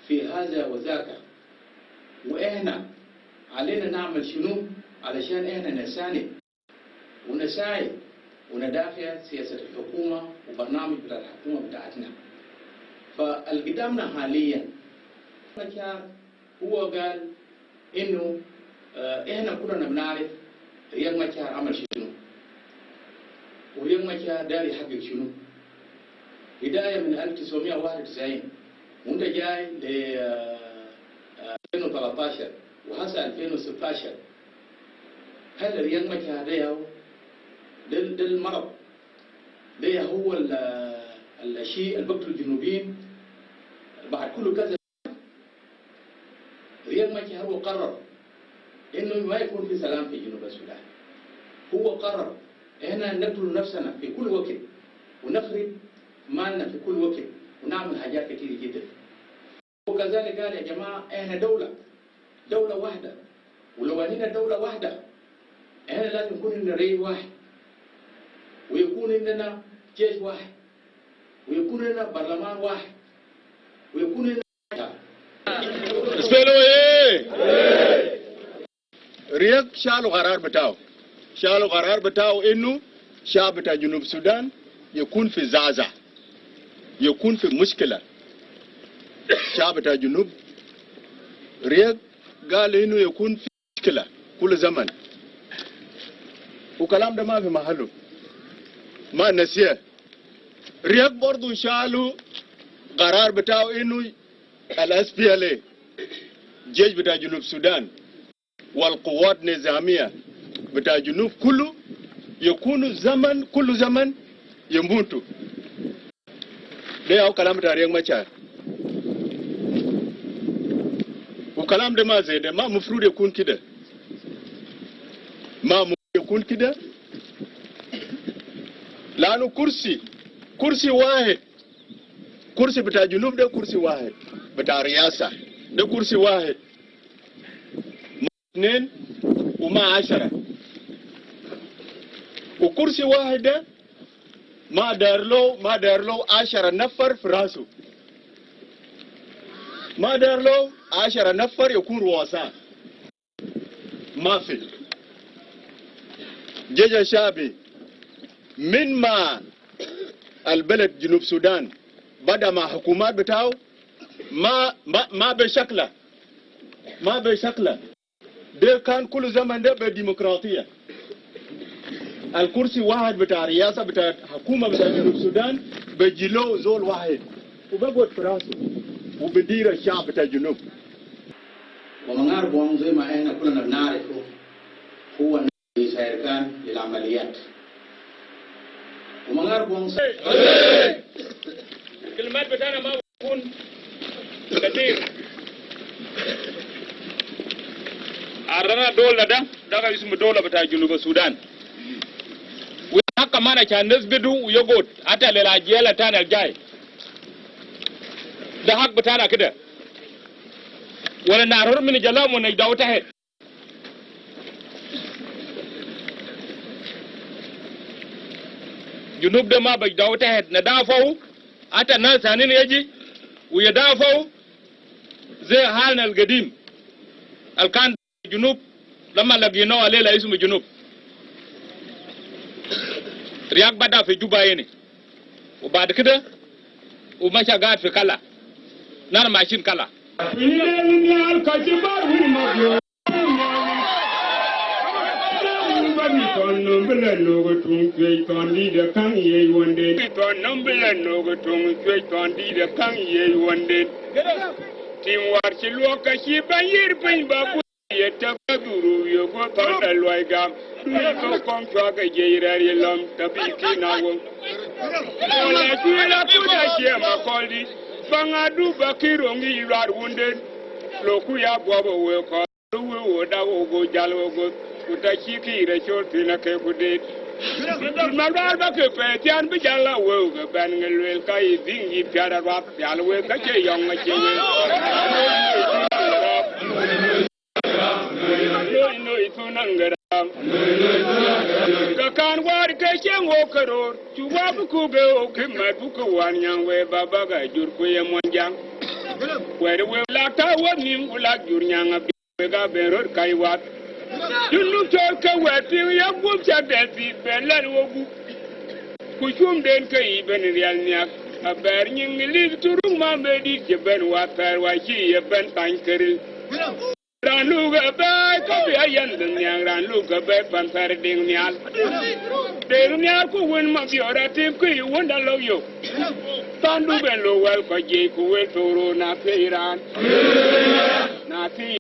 في هذا وذاك، وإحنا علينا نعمل شنو علشان إحنا نساند ونساعد وندافع سياسة الحكومة وبرنامج بتاع الحكومة بتاعتنا. فالقدامنا حاليا هو قال إنه إحنا كلنا بنعرف رياك مشار عمل شنو، ورياك مشار داير يحقق شنو. بداية من 1991 وانت جاي ل 2013 وهسه 2016، هل رياك مشار ده ياهو ده المرض ده هو الشيء اللي بقتل الجنوبيين بعد كل كذا؟ رياك مشار هو قرر انه ما يكون في سلام في جنوب السودان. هو قرر احنا نقتل نفسنا في كل وقت ونخرب مالنا في كل وقت ونعمل حاجات كثيرة جدا. وكذلك قال يا جماعة احنا دولة واحدة، ولو عندنا دولة واحدة احنا لازم يكون عندنا رئيس واحد، ويكون عندنا جيش واحد، ويكون عندنا برلمان واحد، ويكون عندنا اسألوا ايه؟ رياك شالوا قرار بتاعه، شالوا قرار بتاعه انه شعب بتاع جنوب السودان يكون في زعزع، يكون في مشكلة. شعب بتاع جنوب رياك قال انه يكون في مشكلة كل زمن، وكلام ده ما في محله، ما نسيه. رياك برضو شالوا قرار بتاعه انه ال SPLA جيش بتاع جنوب السودان والقوات النظامية بتاع جنوب كله يكونوا زمن كل زمن يموتوا. ده هو كلام بتاع رياك مشار، وكلام ده ما زي ده، ما مفروض يكون كده، ما مفروض يكون كده، لأنه كرسي واحد، كرسي بتاع جنوب ده كرسي واحد، بتاع رئاسة ده كرسي واحد، ما 2 وما 10، وكرسي واحد ده ما دار له 10 نفر في راسه، ما دار له 10 نفر يكون رؤساء، ما في. جيش الشعبي من ما البلد جنوب السودان بدأ مع حكومات بتاعه ما بشكله، ما بشكله ده كان كل زمن ده بديمقراطية. الكرسي واحد بتاع رئاسة بتاع حكومة بتاع جنوب السودان بيجي له زول واحد وبقعد في راسه وبدير الشعب بتاع الجنوب. ومنار بوم زي ما احنا كلنا بنعرفه هو رئيس اركان للعمليات. ومنار بوم كلمات بتاعنا ما بكون كثير. عرنا دولة ده اسمه دولة بتاع جنوب السودان. وحق ما كان نثبته ويقعد حتى للأجيال الثانية الجاي. ده حق بتاعنا كده. ولا نعرر من جلام ونجدو تحت. جنوب ده ما بيجدو تحت، ندافعوا حتى الناس ثانيين يجي ويدافعوا زي حالنا القديم اللي كان جنوب لما لقيناه عليه اسمه جنوب. رياك بدأ في جوبا هنا وبعد كده ومشى قاعد في كلا، نحن ماشيين كلا. Wɛrɛ we la ta wa nim wula jur nyanga bi ga ben ror kai wat. Dunu chol ka wɛ tin ya gum cha del fi ben lan wo gu. Ku chum den ka yi ben real nyak. A ber nying li turung ma me di che ben wa per wa chi ye ben tan keril. Ran lu ga ba ka bi ayan den nyang ran lu ga ba pan per ding nyal. Ding nyal ku wen ma bi ora tim ku yi won da lo yo. Tan du ben lo wal ko je ku wel toro na pe ran. Na pi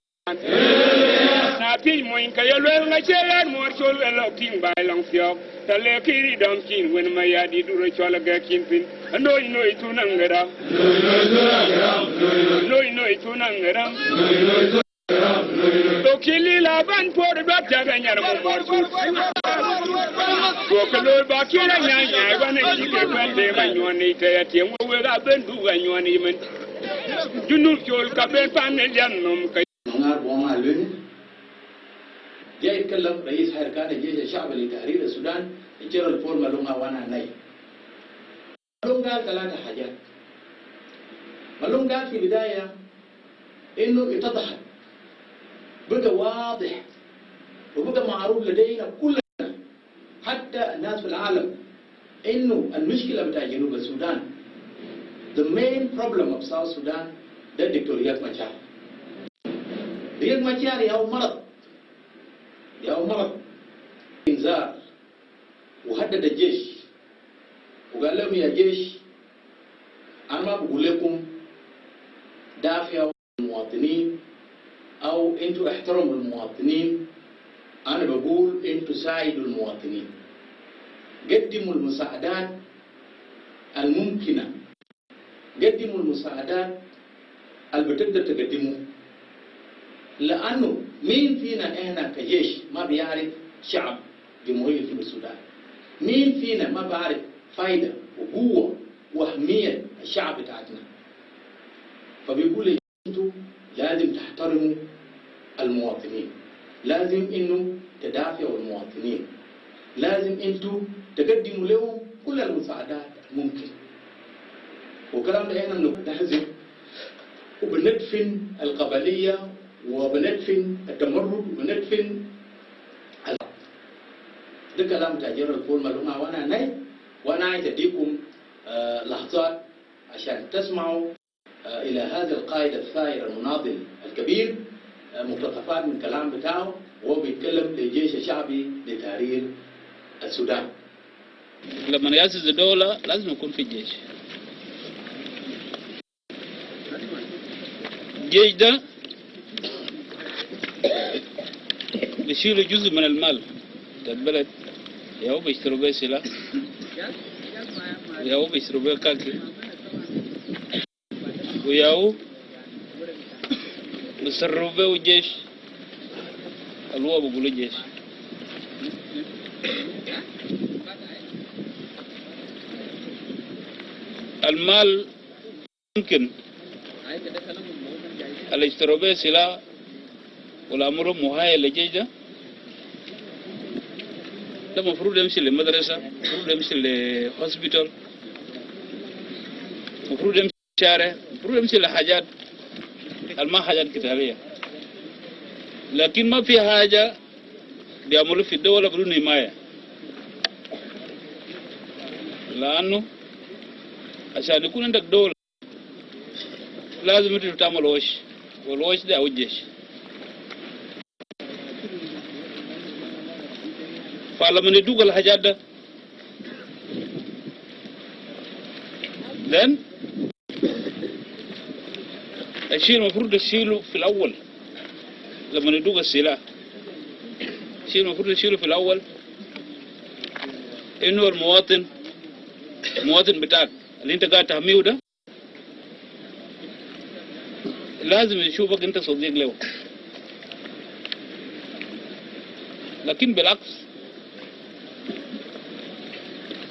na pi mo in ka yo lwel nga che yan mor chol wel lo king bai long fiok. Ta le ki ri dom kin wen ma ya di duro chol ga kin pin. Noi noi tu nang ra. Noi noi tu nang ra. To kili la ban por ba ta ga nyar mo mor su. Ko ko lo ba ki la nya nya ba ne ki ke ba te ma nyo ni te ya te mo we ga ben du ga nyo ni men. Junul chol ka ben pan ne jan nom ka نهار بوما لون جاي يتكلم رئيس حركات الجيش الشعبي لتحرير السودان الجنرال بول مالونغا وانا ناي. مالونغ قال ثلاثة حاجات. مالونغ قال في البداية انه اتضحت، بقى واضح وبقى معروف لدينا كلنا حتى الناس في العالم انه المشكلة بتاع جنوب السودان، the main problem of South Sudan، ده الدكتور رياك مشار. رياك مشار ياهو مرض، ياهو مرض انذار، وهدد الجيش وقال لهم يا جيش انا ما بقول لكم دافعوا المواطنين او انتوا احترموا المواطنين، انا بقول انتوا ساعدوا المواطنين، قدموا المساعدات الممكنة، قدموا المساعدات اللي بتقدر تقدموه، لانه مين فينا احنا كجيش ما بيعرف شعب جمهورية جنوب السودان؟ مين فينا ما بعرف فايدة وقوة وأهمية الشعب بتاعتنا؟ فبيقول انتوا لازم تحترموا المواطنين، لازم انه تدافعوا المواطنين، لازم انتوا تقدموا لهم كل المساعدات الممكن. وكلام ده احنا بنحزب وبندفن القبلية وبندفن التمرد وبندفن ده كلام بتاع جنرال بول مالونغا وانا ناي، وانا عايز اديكم لحظات عشان تسمعوا الى هذا القائد الثائر المناضل الكبير، مقتطفات من كلام بتاعه وهو بيتكلم للجيش الشعبي لتحرير السودان. لما يأسس الدولة لازم يكون في جيش. الجيش ده بيشيلوا جزء من المال بتاع البلد، يا هو بيشتروا بيه سلاح، يا هو بيشتروا بيه كاكي، ويا هو بيصرفوا بيه الجيش اللي هو بيقولوا جيش. المال ممكن اللي اشتروا بيه سلاح والأمر مهيئ للجيش ده، ده المفروض يمشي للمدرسة، المفروض يمشي ل hospital، المفروض يمشي شارع، المفروض يمشي لحاجات الما حاجات قتالية. لكن ما في حاجة بيعملوا في الدولة بدون حماية، لأنه عشان يكون عندك دولة لازم انت تعمل وش، والوش ده هو الجيش. فلما يدوق الحاجات ده then الشيء المفروض تشيله في الأول لما يدوق السلاح، الشيء المفروض تشيله في الأول إنه المواطن بتاعك اللي أنت قاعد تحميه ده لازم يشوفك أنت صديق له. لكن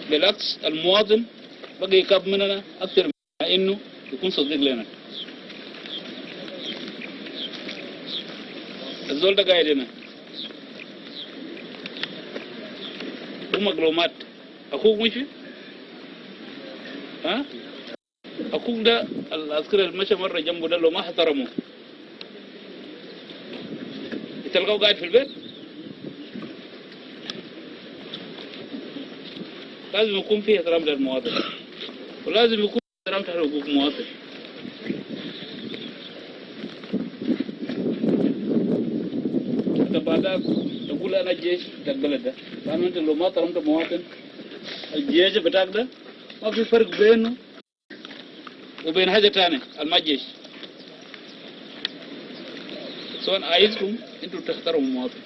بالعكس المواطن بقى يخاف مننا أكثر من إنه يكون صديق لنا. الزول ده قاعد هنا هو مقلومات أخوك مش ها اخوك ده العسكري اللي مشى مره جنبه ده لو ما احترمه تلقاه قاعد في البيت. لازم يكون في احترام للمواطن، ولازم يكون احترام لحقوق المواطن. انت بعدك تقول انا الجيش بتاع البلد ده، لانه انت لو ما احترمت المواطن، الجيش بتاعك ده ما في فرق بينه وبين حاجه ثانيه الما جيش. so انا عايزكم انتوا تحترموا المواطن،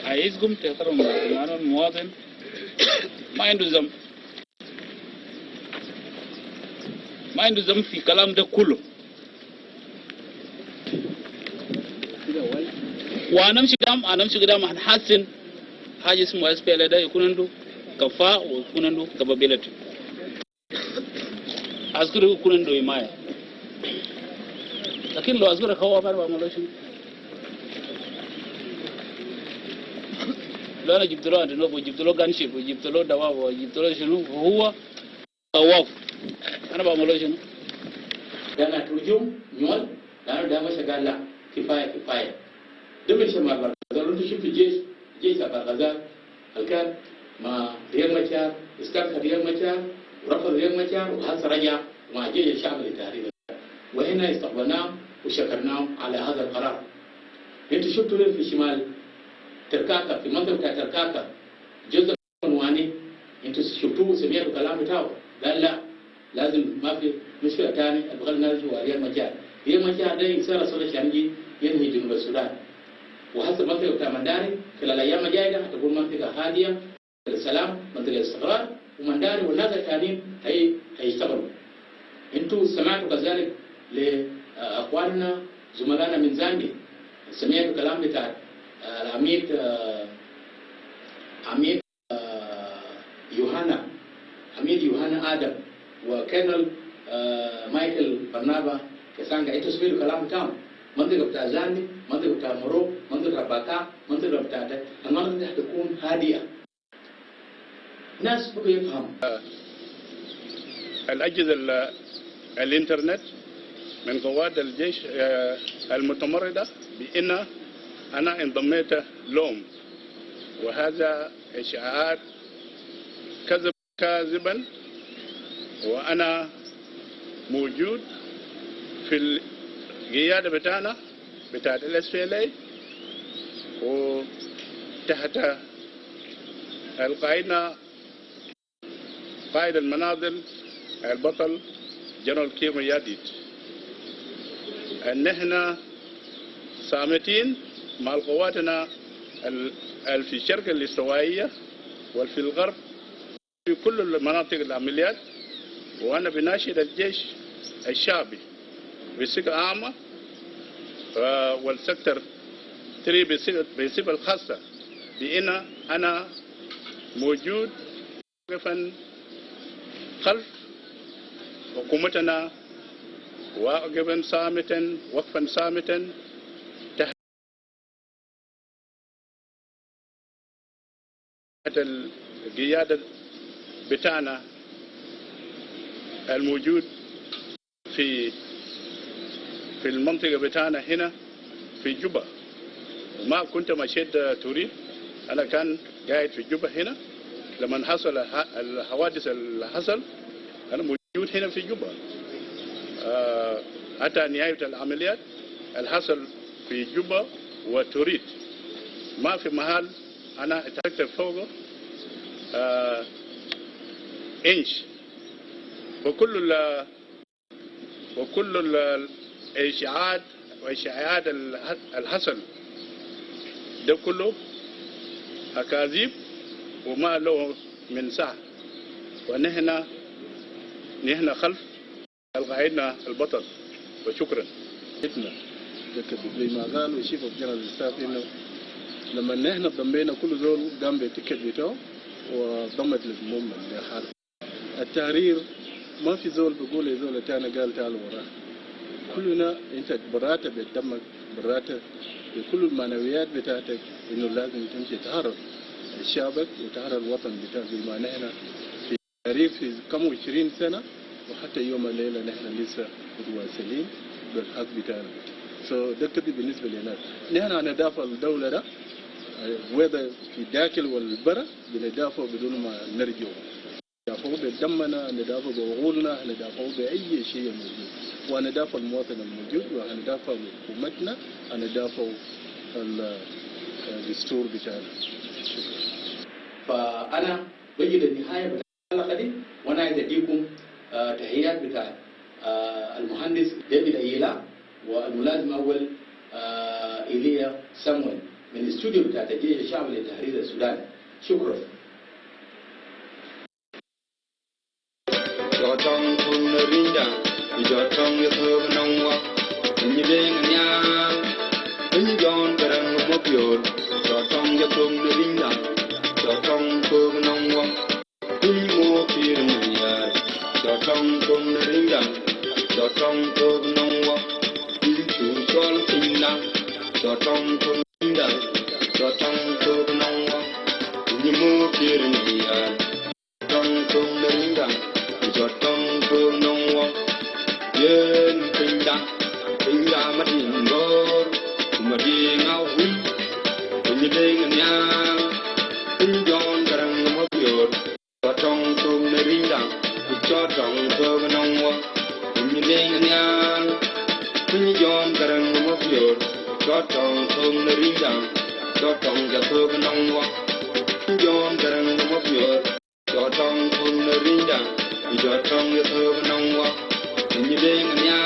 عايزكم تحترموا المواطن، لانه المواطن ما عنده ذنب، ما عنده ذنب في الكلام ده كله. وهنمشي قدام، هنمشي قدام، هنحسن حاجه اسمه SPLA ده، يكون عنده كفاءة ويكون عنده capability، عسكري يكون عنده حماية. لكن لو عسكري خواف ما بعمل شنو؟ لو انا جبت له Antonov وجبت له gunship وجبت له دبابة وجبت له شنو، وهو خواف، انا بعمل شنو؟ كان ترجم نيول لانه ده مش قال لا، كفايه كفايه. ده من شمال بحر الغزال. انتوا شفتوا الجيش، جيش بحر الغزال الكان مع رياك مشار، استنكر رياك مشار ورفض رياك مشار، وهسه رجع مع جيش الشعب للتحرير، وهنا استقبلناهم وشكرناهم على هذا القرار. انتوا شفتوا ليه في شمال تركاكا، في منطقه تركاكا، جزء واني، انتوا شفتوه وسمعتوا كلام بتاعه، قال لا، لازم ما في مشكله ثانيه، البغل الناس هو رياك مشار. رياك مشار ده انسان رسول عشان ينهي جنوب السودان. وحسب منطقه بتاع منداري خلال الايام الجايه هتكون منطقه هاديه، السلام، منطقه استقرار، ومنداري والناس الثانيين هي هيشتغلوا. انتوا سمعتوا كذلك لاخواننا زملائنا من زاندي، سمعتوا كلام بتاع العميد عميد يوهانا، عميد يوهانا ادم وكيرنل مايكل برنابا كسانجا. انتوا سمعتوا كلام بتاعهم. منطقه بتاع زاندي، منطقه بتاع مرو، منطقه بتاع باكا، منطقه بتاع المنطقه دي هتكون هادئه. ناس بقوا يفهموا. الأجهزة الإنترنت من قوات الجيش المتمردة بأن أنا انضميت لهم، وهذا إشاعات كذب كاذبا، وأنا موجود في القيادة بتاعنا بتاعت ال SPLA وتحت القائدنا قائد المناضل البطل جنرال كير ميارديت. ان احنا صامتين مع قواتنا في الشرق الاستوائية وفي الغرب في كل المناطق العمليات. وأنا بناشد الجيش الشعبي بصفة عامة وال sector 3 بصفة الخاصة بأن أنا موجود واقفا خلف حكومتنا، واقفا صامتا، وقفا صامتا تحت القيادة بتاعنا الموجود في المنطقة بتاعنا هنا في جوبا. ما كنت مشيت توريت، أنا كان قاعد في جوبا هنا لما حصل الحوادث اللي حصل، أنا موجود هنا في جوبا حتى نهاية العمليات اللي حصل في جوبا وتوريت. ما في محل أنا اتحركت فوقه إنش. وكل الإشاعات وإشاعات الحصل ده كله أكاذيب وما له من صح، ونحن نحن خلف القائدنا البطل، وشكرا. زي ما قالوا chief of general staff، انه لما نحن ضمينا، كل زول قام ب ticket بتاعه وضمت لل movement لحاله التحرير. ما في زول بيقول لزول تاني قال تعال وراه. كلنا انت برات بدمك، برات بكل المعنويات بتاعتك، انه لازم تمشي تحرر شعبك وتحرر الوطن بتاعك. بما نحن في تاريخ في كم 20 سنه. وحتى يوم الليلة نحن لسه متواصلين بالحق بتاعنا. so ده كده بالنسبة لنا، نحن ندافع الدولة ده whether في الداخل والبرا، بندافع بدون ما نرجع، ندافع بدمنا، ندافع بعقولنا، ندافع بأي شيء موجود، وندافع المواطن الموجود، وندافع حكومتنا، ندافع الدستور بتاعنا. شكرا. فانا بجي للنهاية بتاع الحلقة دي، وانا عايز اديكم تحيات بتاع المهندس ديفيد ايلا والملازم اول ايليا سامويل من الاستوديو بتاع الجيش الشعبي لتحرير السودان. شكرا. Jotong tung na rinda, jotong ya thug nong wa, ni deng nya, ni jon karang mo bior, jotong ya tung na rinda, jotong thug nong wa, ni mo kir ni ya, jotong tung na rinda, jotong thug nong wa, ni chu chol tin na, jotong tung rinda, jotong thug nong wa, ni mo kir ni ya, jotong tung na rinda. Jotong thug nong wa, yen pinda, pinda ma din bor, ma di ngau hui, ni deng nya, pin jon garang mo bior, jotong thug na rinda, jotong thug nong wa, ni deng nya, pin jon garang mo bior, jotong thug na rinda, jotong ja thug nong wa, jon garang mo bior, jotong thug na rinda. Jotong ya thug nong wa, ni deng nya,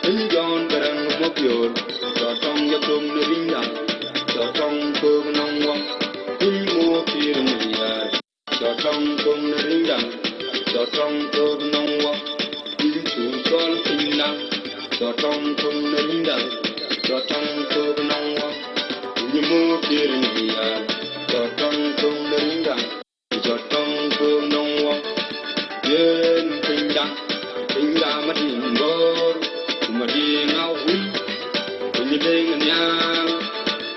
pin jon garang mo bior, jotong ya thug na rinda, jotong thug nong wa, pin mo kir ni ya, jotong thug na rinda, jotong thug nong wa, pin chu chol tin na, jotong thug na rinda, jotong thug nong wa, ni mo kir ni ya, jotong thug na rinda, jotong thug nong wa. Yen pinda, pinda ma din bor, ma di ngau hui, ni deng nya,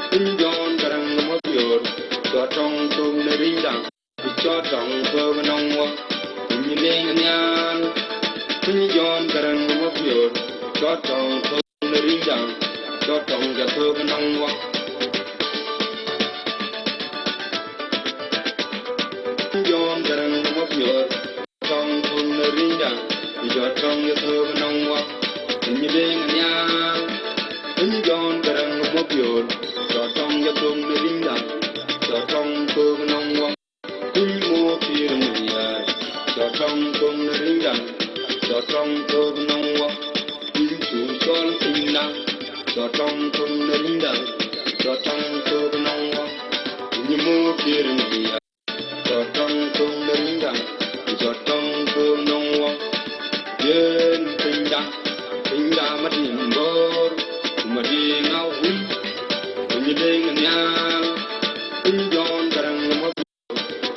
pin jon garang mo bior, jotong thug na rinda, jotong thug nong wa, ni deng nya, pin jon garang mo bior, jotong thug na rinda, jotong ja thug nong wa. Jon garang mo bior, tong thug na rinda, jotong ya thug nong wa, ni deng nya, pin jon garang mo bior, jotong ya thug na rinda, jotong thug nong wa, pin mo kir ni ya, jotong thug na rinda, jotong thug nong wa, pin chu chol tin na, jotong thug na rinda, jotong thug nong wa, ni mo kir ni ya, jotong thug na rinda, jotong thug nong wa, yen pinda, pinda ma din bor, ma di ngau hui, ni deng nya, pin jon garang mo,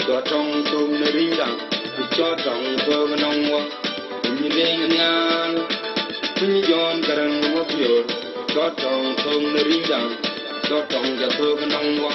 jotong thug na rinda, jotong thug nong wa, ni deng nya, pin jon garang mo bior, jotong thug na rinda, jotong ja thug nong wa.